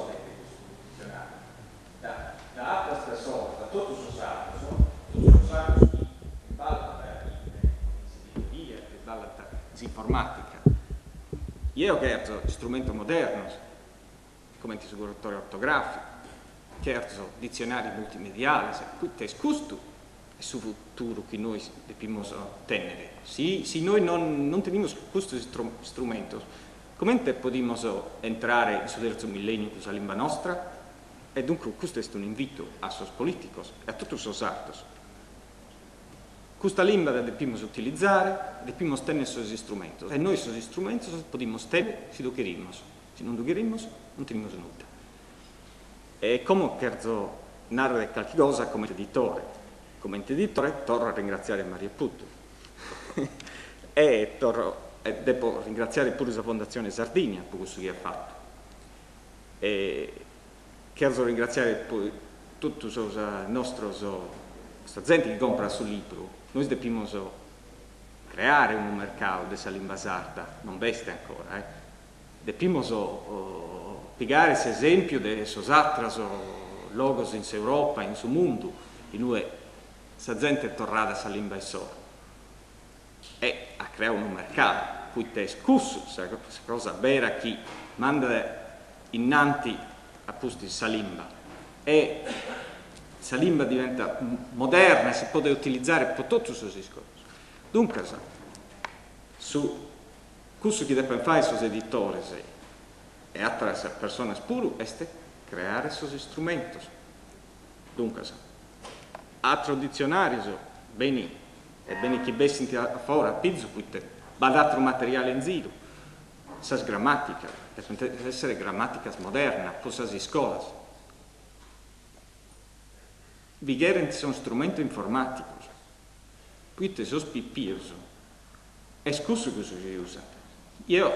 solamente custu ditzionàriu, da da àteras personas, da totu sos sardos, totu sos sardos chi triballant in in s'editoria, triballant in s'informàtica. Jeo cherzo istrumentos modernos, comente su corretore ortogràficu, cherzo ditzionàrios multimediales, poite est custu est su futuru chi nois depimus tènnere. Si si nois non non tenimus custos istrumentos, comente podimus entrare in su terzu millènniu cun sa limba nostra? E duncas custu est un'invitu a sos polìticos e a totu sos sardos. Custa limba dda depimus utilizare, depimus tènnere sos istrumentos e nois sos istrumentos podimus tènnere si ddu cherimus, si non ddu cherimus non tenimus nudda. E como cherzo nàrrere calchi cosa comente editore. Comente editore torro a ringratziare a Mario Puddu e torro e depo ringratziare puru sa Fondatzione Sardigna pro cussu chi at fatu. E cherzo ringratziare poi totu sos nostros, sa zente chi comporat su libru. Nois depimus creare unu mercadu de sa limba sarda, non b'est ancora eh. Depimus pigare s'esèmpiu de sos àteros logos in s'Europa e in su mundu in ue sa zente est torrada a sa limba issoro e at creadu unu mercadu, poite est cussu sa cosa bera chi mandat innanti a pustis sa limba e sa limba diventat moderna e si podet utilizare pro totu sos iscopos. Duncas su Cussu chi depent fàere sos editores e àteras personas puru est creare sos istrumentos. Duncas, àteros ditzionàrios beni e beni chi bessint a fora a pizu poite b'at àteru materiale in ziru. Sas gramàticas depent èssere gramàticas modernas pro sas iscolas. Bi cherent sos istrumentos informàticos, poite sos pipios Est cussu chi si usat. Jeo,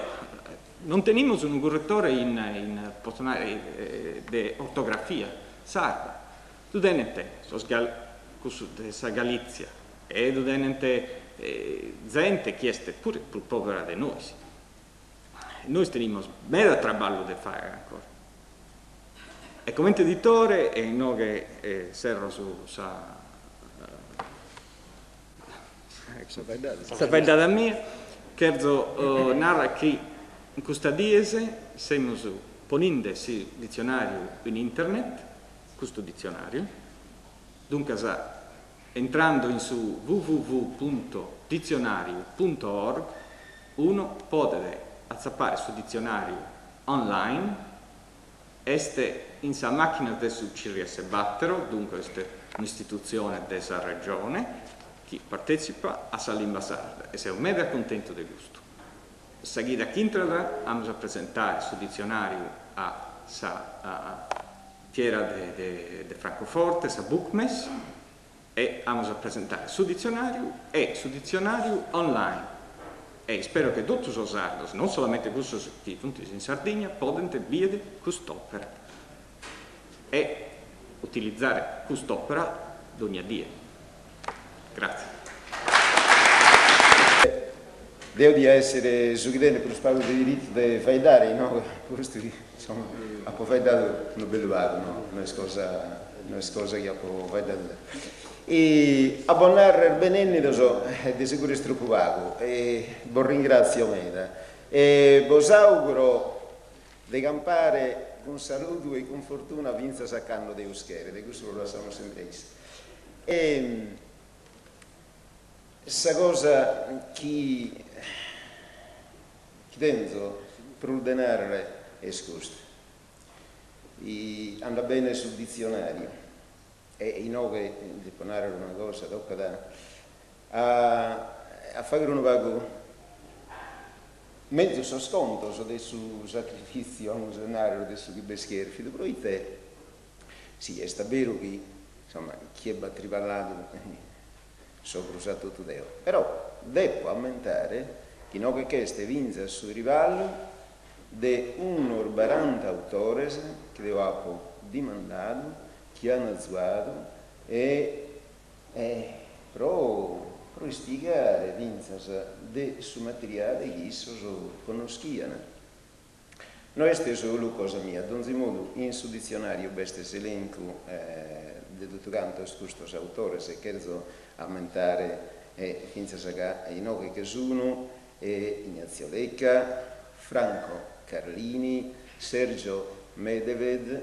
non tenimus unu curretore in in potzo narrer de ortografia sarda. Ddu tenent sos gal cussu de sa Galizia e ddu tenent zente chi est puru prus povera de nois. Nois tenimus meda traballu de fagher ancora. E comente editore, e inoghe serro su sa Sa faeddada mia, cherzo narrer chi in custas dies semus poninde su ditzionàriu in internet, custu ditzionàriu, duncas entrando in su www punto ditzionàriu punto org unu podet atzapare su ditzionàriu online, est in sa màchina de su CRS bàtero, duncas est un'istitutzione de sa Regione chi partètzipat a sa limba sarda e seo meda cuntentu de custu. Sa chida ch'intrat amus a presentare su ditzionàriu a sa fiera de Francoforte, sa Buchmesse, e amus a presentare su ditzionàriu e su ditzionàriu online e ispero che totu sos sardos, non solamente cussos chi funt in Sardigna, podent bìdere cust'òpera e utilizare cust'òpera dogna die. Gràtzias. Deo dia èssere su chi tenet prus pagu de diritu de faeddare inoghe, postu chi, insomma, apo faeddadu unu bellu pagu, no, no est cosa, no est cosa chi apo faeddadu deo. E a bos narrer benennidos de seguru est tropu pagu e bos ringratzio meda e bos auguro de campare cun saludu e cun fortuna fintzas a cando Deus cheret, cussu lu lassamus sempre a isse. E Sa cosa chi chi tenzo prus de narrer est custa, andat bene su ditzionariu e inoghe depo narrer una cosa, tocat a a fagher unu pagu mezus sos contos de su sacrifitziu, amus a narrer, de su chi b'est cherfidu, proite si est a beru chi, insomma, chie b'at triballadu so prus a totu deo, però depo ammentare chi inoghe ch'est fintzas su triballu de unos baranta autores chi deo apo dimandadu, chi an azuadu e pro pro ispigare fintzas de su materiale chi issos connoschian. No est solu cosa mia, a donzi modu in su ditzionàriu b'est s'elencu de totu cantos custos autores e cherzo ammentare fintzas ca inoghe che sun Ignazio Lecca, Franco Carlini, Sergio Medeved,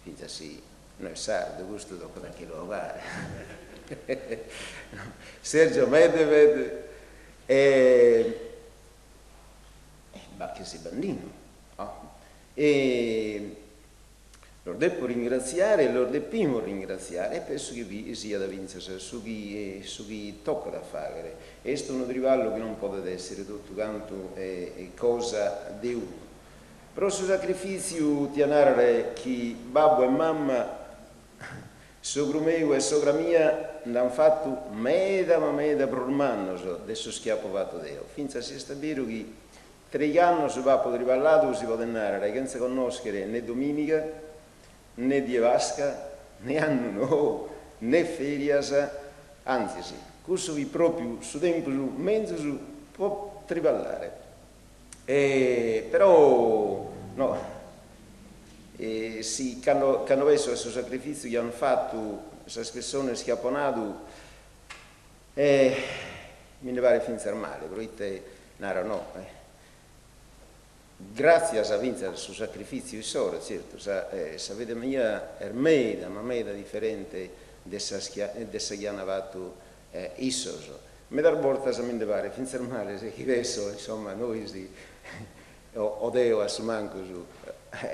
fintzas si no est sardu custu tocat a che lu 'ogare, Sergio Medeved e Bachis Bandinu. E los depo ringratziare e los depimus ringratziare e penso chi bi siat fintzas su chi su chi tocat a fàghere. Est unu triballu chi non podet èssere totu cantu cosa de unu. Pro su sacrifìtziu tia nàrrere chi babbu e mamma, sogru meu e sogra mia nd'ant fatu meda ma meda prus mannos de sos chi apo fatu deo, fintzas si est beru chi Treigh'annos b'apo triballadu, si podet nàrrere, chentza connòschere ne domìniga, ne die Pasca, ne annu nou, ne fèrias, antzis, cussu fit pròpiu su tempus menzus pro triballare. E però, no, si cando cando penso a su sacrifìtziu chi an fatu sas pessones chi apo nadu, mi nde paret fintzas male, proite Naro no, gràtzias fintzas a su sacrifìtziu issoro, tzertu, sa sa vida mia est meda ma meda diferente de sas chi de sa chi ant fatu issos. Medas bortas mi nde paret fintzas male si chi penso, insomma, nois, o deo a su mancus,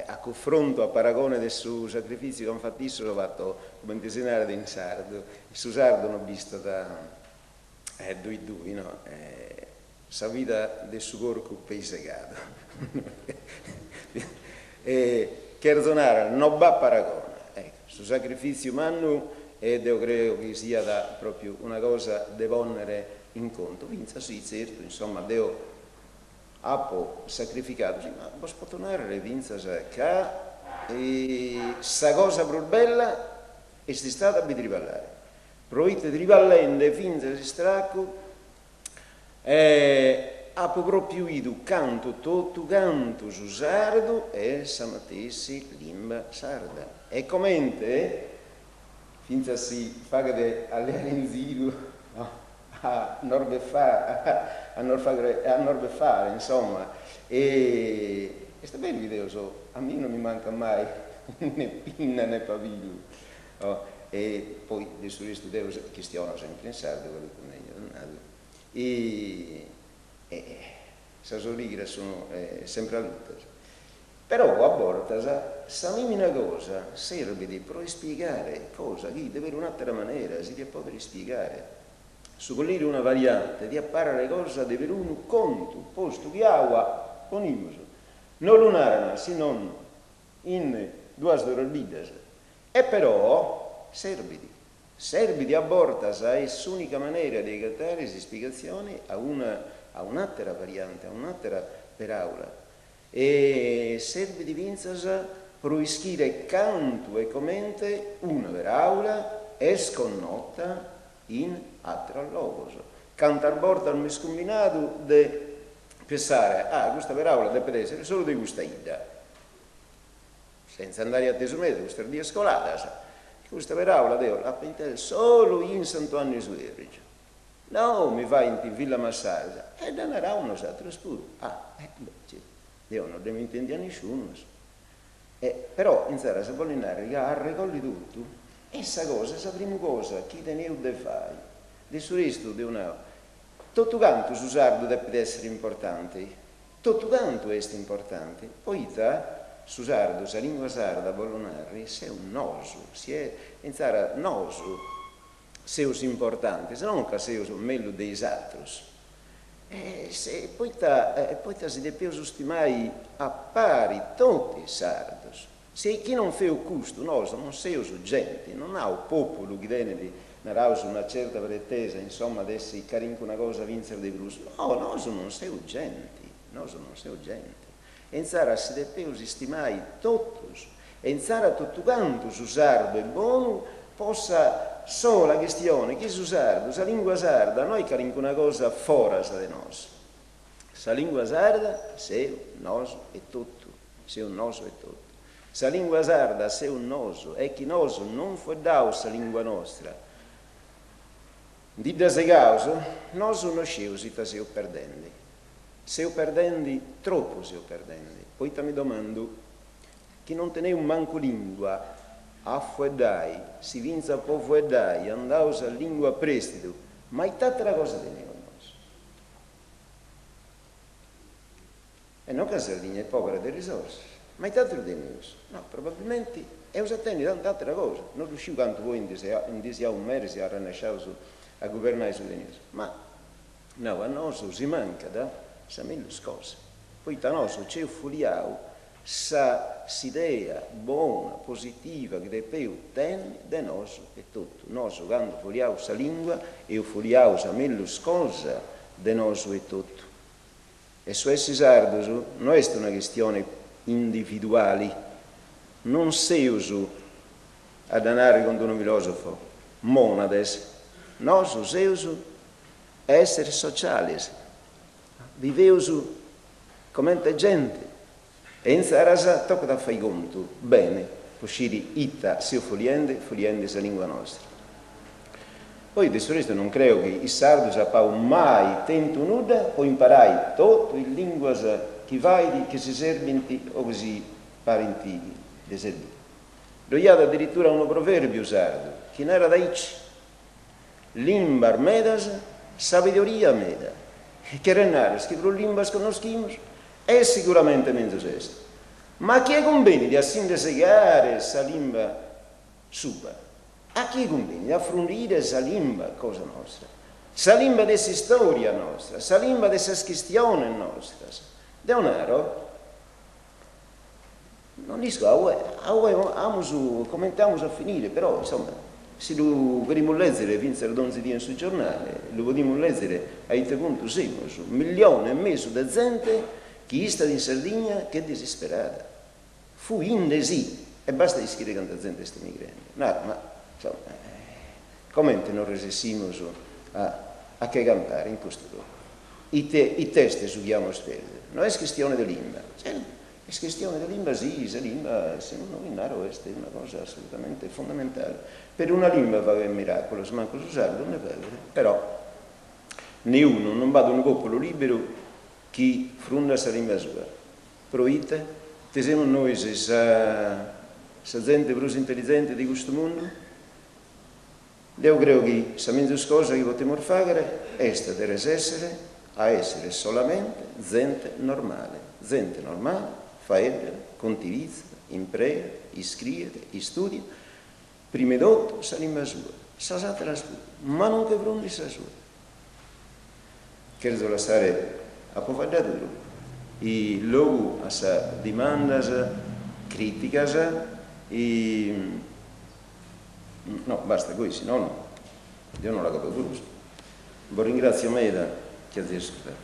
a cufrontu, a paragone de su sacrifìtziu chi ant fatu issos, fato, comente si narat in sardu, su sardu no b'istat Dui dui no sa vida de su porcu peisegadu. E cherzo narrer, no b'at paragone. Ecco, su sacrifìtziu mannu e deo creo chi siat pròpiu una cosa de pònnere in contu, fintzas si tzertu, insomma, deo apo sacrificadu, si, ma bos poto nàrrere fintzas ca sa cosa prus bella est istada a bi triballare. Proite triballende fintzas istracu apo pròpiu 'idu cantu totu cantu su sardu est sa matessi limba sarda e comente, fintzas si faghet a leare in ziru, a nos befare, a nos fagher, a nos befare, insomma, e est beru chi deo so, a mie non mi mancat mai ne pinna ne pabilu E poi de su restu deo chistiono sempre in sardu, calicunu at nadu, e sas origras sun sempre allutas. Però a bortas sa mìmina cosa serbit pro ispiegare cosa chi de perun'àtera manera si diat pòdere ispiegare. Su collire una variante diat pàrrere cosa de perunu contu, postu chi aua ponimus no lu naran si non in duas duas biddas. E però serbit, serbit a bortas, est s'ùnica manera de agatare s'ispiegatzione a una a un'àtera variante, a un'àtera peràula. E serbit fintzas pro ischire cantu e comente una peràula est connota in àteros logos. Cantas bortas m'est cumbinadu de pessare, ah, custa peràula depet èssere solu de custa 'idda. Senza andare atesu meda custas dies coladas, custa peràula deo l'apo intesa solu in Santu 'Anni Suergiu. No, mi faint in Villamassargia e dda naraus nosatrus puru. Ah, eh, beh, certu, deo no dd'emu intendia nisciunus. E però insaras bollit narri ca arregolli totu est sa cosa, sa primu cosa chi teneus de fai. De su restu, deu nau, totu cantu su sardu depit essiri importanti, Totu cantu est importanti, poita su sardu, sa lingua sarda, bollu narri, seus nosu, si est, insaras nosu seus importantis, non ca seus mellus de is atrus, e se, poita, poita si depeus stimai a pari totu is sardus, si chi non feus custu nosu non seus genti, non nau populu chi tenit, naraus, una certa pretesa, insomma, de essi calincuna cosa fintzas de prus, no, nosu non seus genti, nosu non seus genti. E insaras si depeus istimai totus, e insaras totu cantu su sardu est bonu po sa sola chistione chi su sardu, sa lingua sarda, no est calincuna cosa foras de nosu, sa lingua sarda seus nosu etotu. Seus nosu etotu. Sa lingua sarda seus nosu e chi nosu non fueddaus sa lingua nostra, ndi dda segaus, nosu no scieus ita seus perdendi. Seus perdendi, tropu seus perdendi, poita mi domandu, chi non teneus mancu lingua a fueddai, si fintzas po fueddai andaus a lingua a prestidu, ma ita atera cosa teneus nosu? E non ca Sardigna est pobera de risorsas, ma ita ateru teneus? No, probabilmenti eus a tenni tanta atera cosa, no ddu sciu cantu poi ndi siaus meris e arrennesciaus a guvernai su teneus, ma nau a nosu si mancat sa mellus cosa, poita nosu nc'eus fuliau sa s'idea bona, positiva chi depeus tenni de nosu etotu. Nosu candu fuliaus sa lingua eus fuliau sa mellus cosa de nosu etotu. E su essi sardus no est una chistione individuali, non seus, a dda narri cun d'unu filosofo, monades, nosu seus esseris sociales, biveus comente genti e intzaras tocat a fai contu beni po sciri ita seus fuliendi fuliendi sa lingua nostra. Poi de su restu non creo chi is sardus apaus mai tentu nudda po imparai totu is linguas chi fait chi si serbint o chi si parint de serbiri. Ddoi at adiritura unu proverbiu sardu chi narat aici, Limbas medas, sabidoria meda. E cheret narrer chi prus limbas connoschimus e siguramente menzus est. Ma a chie cumbenit a si nde segare sa limba sua? A chie cumbenit a frundire sa limba cosa nostra? Sa limba de s'istoria nostra, sa limba de sas chistiones nostras. Deo naro, non isco a ue a ue amus comente amus a finire, però insomma si lu cherimus lezere fintzas donzi die in su giornale, lu podimus lezere a ite puntu semus, millione e mesu de zente chi istat in Sardigna ch'est disisperada, fuinde·si, e bastat ischire canta zente est emigrende, naro, ma insomma comente non resessimus a a che campare in custu logu? Ite it'est su chi amus perdidu? No est chistione de limba, certu, est chistione de limba si, sa limba segundu mi naro est una cosa assolutamente fondamentale, peruna limba faghet miraculos, mancu su sardu nde faghet, però neunu, non b'at unu populu liberu chi frundat sa limba sua, proite? Ite semus nois sa sa zente prus intelizente de custu mundu? Deo creo chi sa menzus cosa chi potemus fàghere est de resèssere a èssere solamente zente normale. Zente normale faeddat, contivizat, impreat, iscriet, istùdiat, prima 'e totu sa limba sua, sas àteras puru, ma non che frundit sa sua. Cherzo lassare apo faeddadu tropu e logu a sas dimandas, crìticas e No, basta goi, si nono deo no l'agobo prus. Bos ringràtzio meda chi azis ascurtadu.